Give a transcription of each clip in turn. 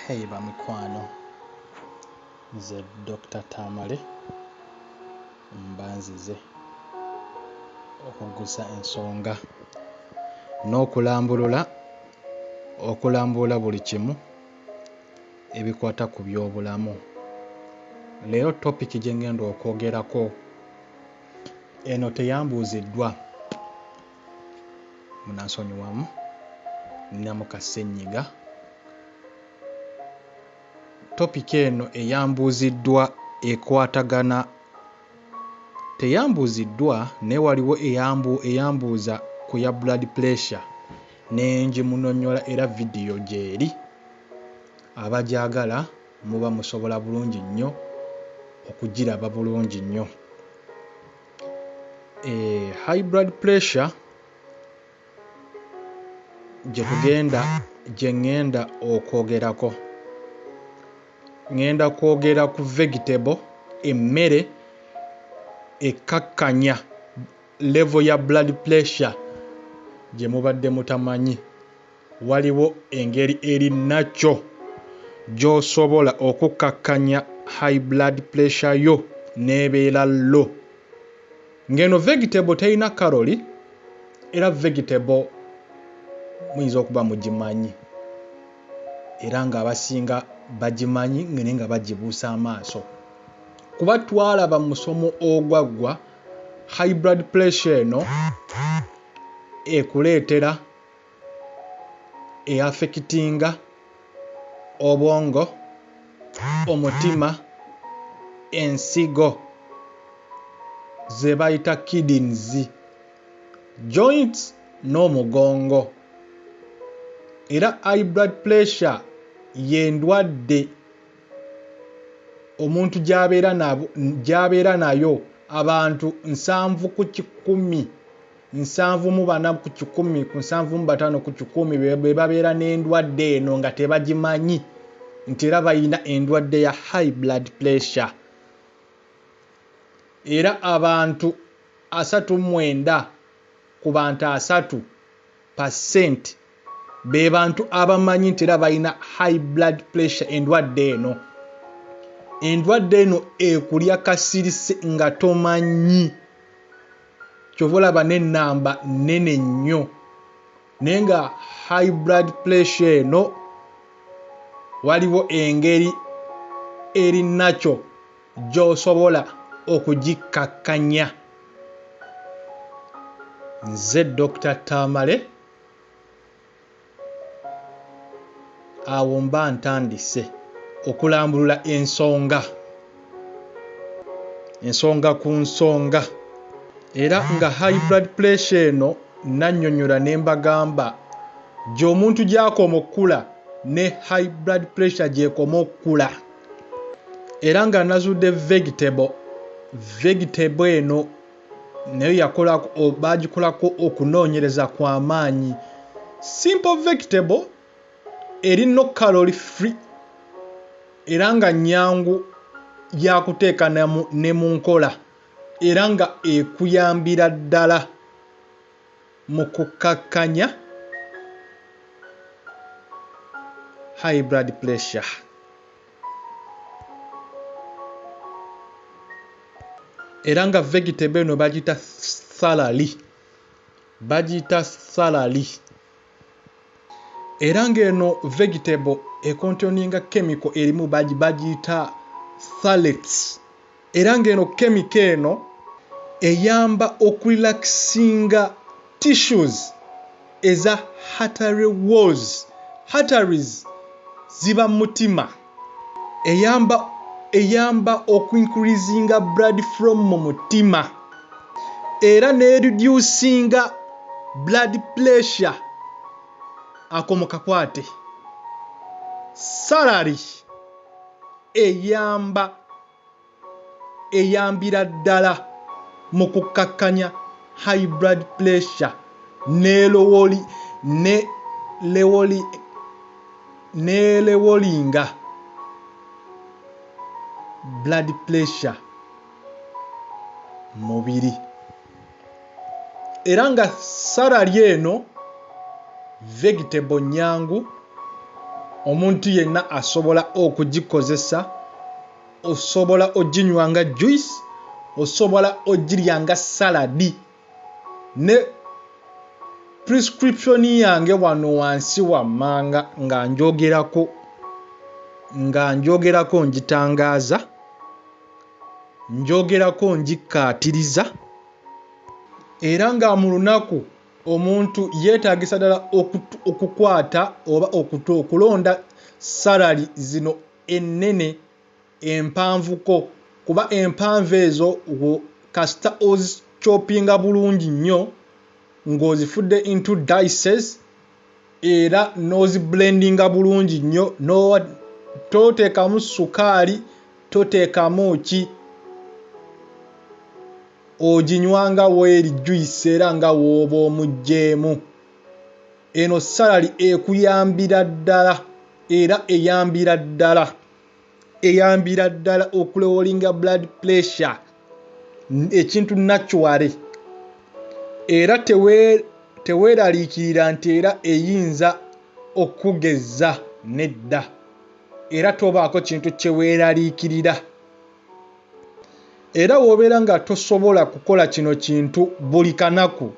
Hey bamikwano, nze Dokita Tamale mba nzize okuggusa ensonga n'okulambulula okulambulula buli kimu ebikwata ku byobulamu. Leero topiki gye ŋŋenda okwogerako eno teyambuuziddwa, munansonyiwamu nninamu kassennyiga. Topiki eno eyambuuziddwa ekwatagana teyambuuziddwa naye waliwo eyambu eyambuuza ku ya blood pressure ne ngimunnyonnyola era vidiyo gy'eri abagyagala muba musobola bulungi nnyo okugiraba bulungi nnyo. High blood pressure gye tugenda gye ŋŋenda okwogerako. Ŋŋenda kwogera ku vegetable emmere ekkakkanya level ya blood pressure gye mubadde mutamanyi. Waliwo engeri eri nakyo gy'osobola okukkakkanya high blood pressure yo n'ebeera low. Ng'eno vegetable terina calorie era vegetable muyinza okuba mugimanyi era ng'abasinga bagimanyi naye nga bagibuusa amaaso. Kuba twalaba mu musomo ogwaggwa high blood pressure eno ekuleetera eaffectinga obwongo, omutima, ensigo ze bayita kidneys, joints n'omugongo. Era high blood pressure y'endwadde omuntu gy'abeera nabo gy'abeera nayo abantu 70 ku 100, 74 ku 100 ku 75 ku 100 be babeera n'endwadde eno nga tebagimanyi nti era bayina endwadde ya high blood pressure. Era abantu 39 ku bantu 30 percent be bantu abamanyi nti era bayina high blood pressure endwadde eno. Endwadde eno ekulya kasirise nga tomanyi. Ky'ova olaba n'ennamba nnene nnyo naye nga high blood pressure eno waliwo engeri eri nakyo gy'osobola okugikkakkanya. Nze Dokita Tamale awo mba ntandise okulambulula ensonga ensonga ku nsonga era nga high blood pressure eno nnannyonnyola ne mbagamba gy'omuntu gy'akoma okkula ne high blood pressure gy'ekoma okkula era nga nazudde vegetable vegetable eno nayo yakolako baagikolako okunoonyereza kw'amaanyi. Simple vegetable eri no calorie free era nga nnyangu ya kuteeka ne mu nkola era nga ekuyambira ddala mu kukkakkanya high blood pressure. Era nga vegetable eno bagiyita celery bagiyita celery era ng'eno vegetable econtaininga chemical erimu bagiyita phthalates era ng'eno chemical eno eyamba okurelaxinga tissues eza artery walls. Arteries ziba mu mutima eyamba eyamba okuincreasinga blood flow mu mutima era n'ereducinga blood pressure ako mukakwate. Celery eyamba eyambira ddala mu kukkakkanya high blood pressure n'elowoli ne lewoli n'elowelinga blood pressure mu mubiri. Era nga celery eno vegetable nnyangu Omuntu yenna asobola okugikozesa, osobola oginywa nga juice, osobola ogirya nga salad. Ne prescription yange wano wansi wammanga nga njogerako ngitangaaza, njogerako ngikkaatiriza, era nga mu lunaku omuntu yeetagisa ddala okukwata oba okulonda celery zino ennene empanvuko, kuba empanvu ezo kasita ozichoppinga bulungi nnyo ng'ozifudde into dices era n'oziblendinga bulungi nnyo, toteekamu sukaali, toteekamu ki, oginywa nga weeri juice era nga w'oba omuggyeemu. Eno celery ekuyambira ddala era eyambira ddala okuloweringa blood pressure, ekintu naturally, era teweeraliikirira nti era eyinza okugezza, nedda, era tobaako kintu kye weeraliikirira. Era w'obeera nga tosobola kukola kino kintu buli kanaku,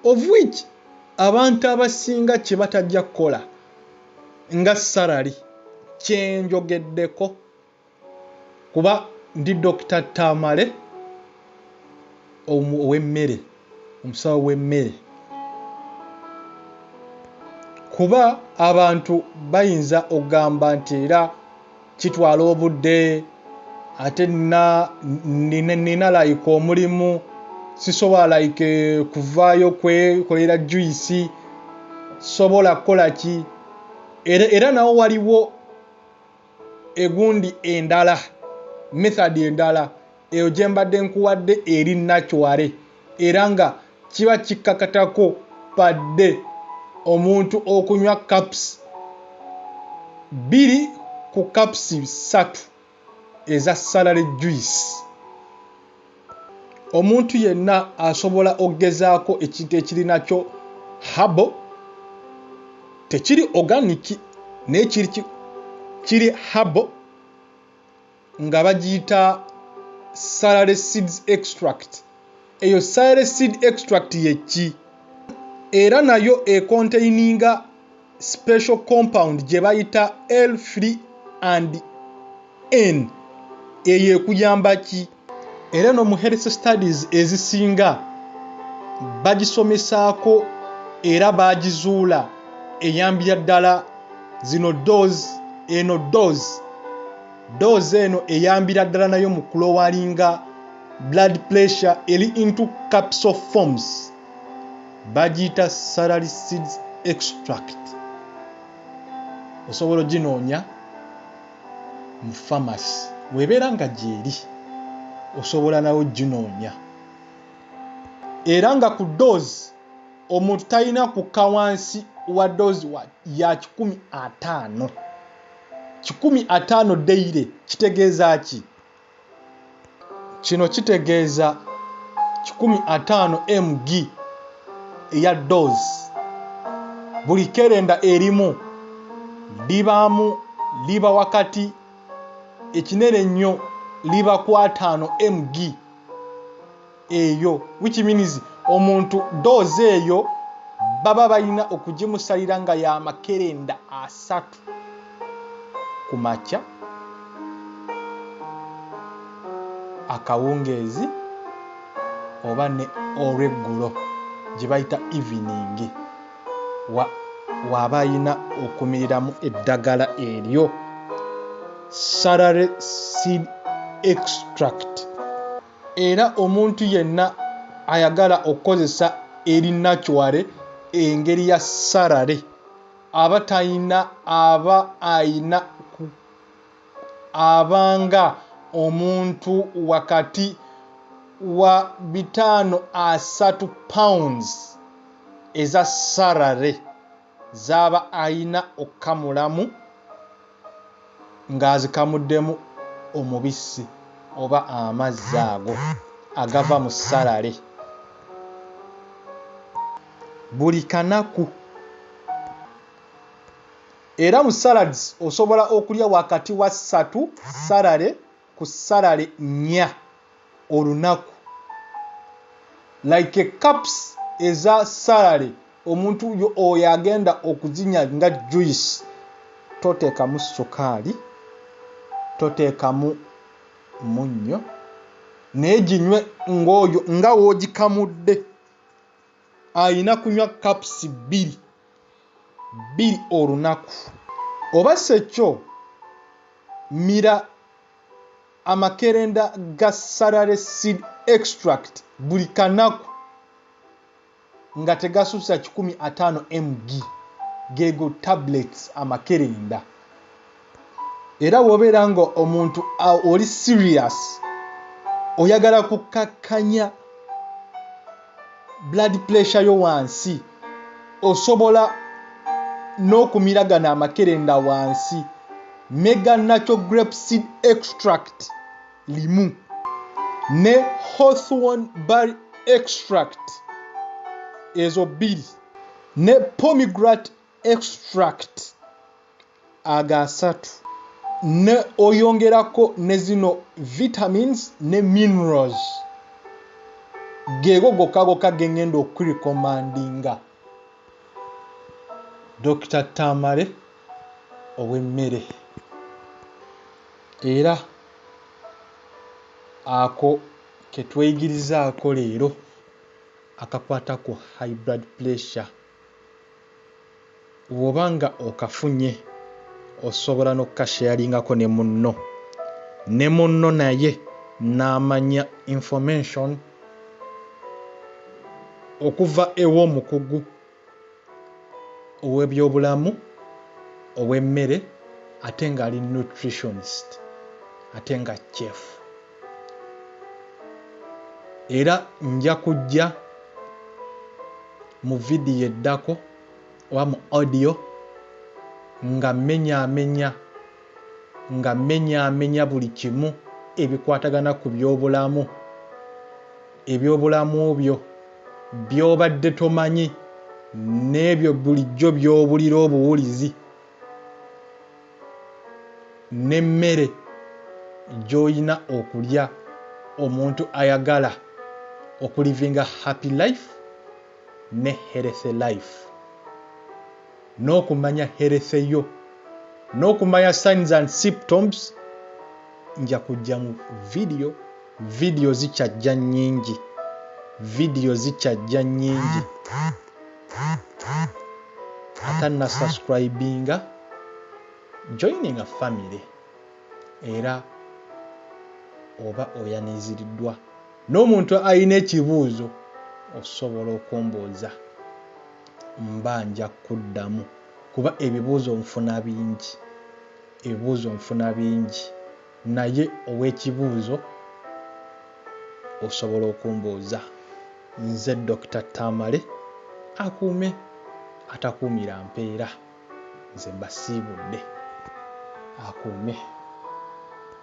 of which abantu abasinga kye batajja kukola nga celery kyenjogeddeko, kuba ndi Dr. Tamale ow'emmere, omusawo w'emmere, kuba abantu bayinza okugamba nti era kitwala obudde, ate nina like omulimu, sisobola like kuvaayo kwekolera juice, sobola kukola ki. Era nawo waliwo egundi endala, method endala eyo gye mbadde nkuwadde eri natural, era nga kiba kikkakatako padde omuntu okunywa cups 2 ku cups 3 eza celery juice. Omuntu yenna asobola okugezaako ekintu ekiri nakyo herbal, tekiri organic naye kiri herbal, nga bagiyita celery seeds extract. Eyo celery seed extract ye ki? Era nayo econtaininga special compound gye bayita L3 and N. Eyo ekuyamba ki? Era no mu health studies ezisinga bagisomesaako era bagizuula eyambira ddala zino dose, eno dose eno eyambira ddala nayo mu kuloweringa blood pressure, eri into capsule forms, bagiyita celery seeds extract. Osobola oginoonya mu pharmacy, webeera nga gyeri osobola nawe oginoonya. Era nga ku dose omuntu talina kukka wansi wa dose ya 150, 150 daily. Kitegeeza ki kino? Kitegeeza 150 mg eya dose. Buli kerenda erimu libaamu liba wakati ekinene ennyo liba ku 50 mg eyo, which means omuntu dose eyo baba balina okugimusalira nga ya makerenda 3, ku makya, akawungeezi oba ne olweggulo gye bayita evening, w'aba ayina okumiriramu eddagala eryo celery seed extract. Era omuntu yenna ayagala okukozesa eri natural engeri ya celery, aba tayina, aba ayina abanga omuntu wakati wa 530 pounds eza celery z'aba ayina okkamulamu ng'azikamuddemu omubisi oba amazzi ago agava mu celery buli kanaku. Era mu salads osobola okulya wakati wa 3 celery ku celery 4 olunaku. Like cups eza celery omuntu oyo agenda okuzinywa nga juice, toteekamu sukaali, toteekamu munnyo, naye ginywe ng'oyo nga w'ogikamudde. Ayina kunywa cups 2 2 olunaku. Oba si ekyo, mira amakerenda ga celery seed extract buli kanaku nga tegasussa 150 mg, geego tablets amakerenda. Era bw'obeera nga omuntu oli serious, oyagala kukkakkanya blood pressure yo wansi, osobola n'okumira gano amakerenda wansi, mega natural grape seed extract limu ne hawthorn berry extract ezo 2 ne pomegranate extract aga 3, ne oyongerako ne zino vitamins ne minerals. Geego gokka gokka ge ŋŋenda okurecommendinga Dr. Tamale ow'emmere. Era ako ke tweyigirizaako leero akakwata ku high blood pressure. Bw'oba nga okafunye, osobola n'okukasharingako ne munno, ne munno naye n'amanya information okuva ew'omukugu ow'ebyobulamu ow'emmere, ate ng'ali nutritionist, ate nga chef. Era nja kujja mu vidiyo eddako oba mu audio nga mmenyaamenya buli kimu ebikwatagana ku byobulamu, ebyobulamu byo by'obadde tomanyi n'ebyo bulijjo by'owulira obuwulizi, n'emmere gy'olina okulya omuntu ayagala okulivinga happy life ne healthy life, n'okumanya health yo, n'okumanya signs and symptoms. Nja kujja mu vidiyo. Vidiyo zikyajja nnyingi, vidiyo zikyajja nnyingi. Atannasubscribinga, joining a family, era oba oyaniriziddwa. N'omuntu alina ekibuuzo osobola okumbuuza, mba nja kuddamu, kuba ebibuuzo nfuna bingi, ebibuuzo nfuna bingi. Naye ow'ekibuuzo osobola okumbuuza. Nze Dr. Tamale, akuume atakuumira mpeera. Nze mbasiibudde, akuume.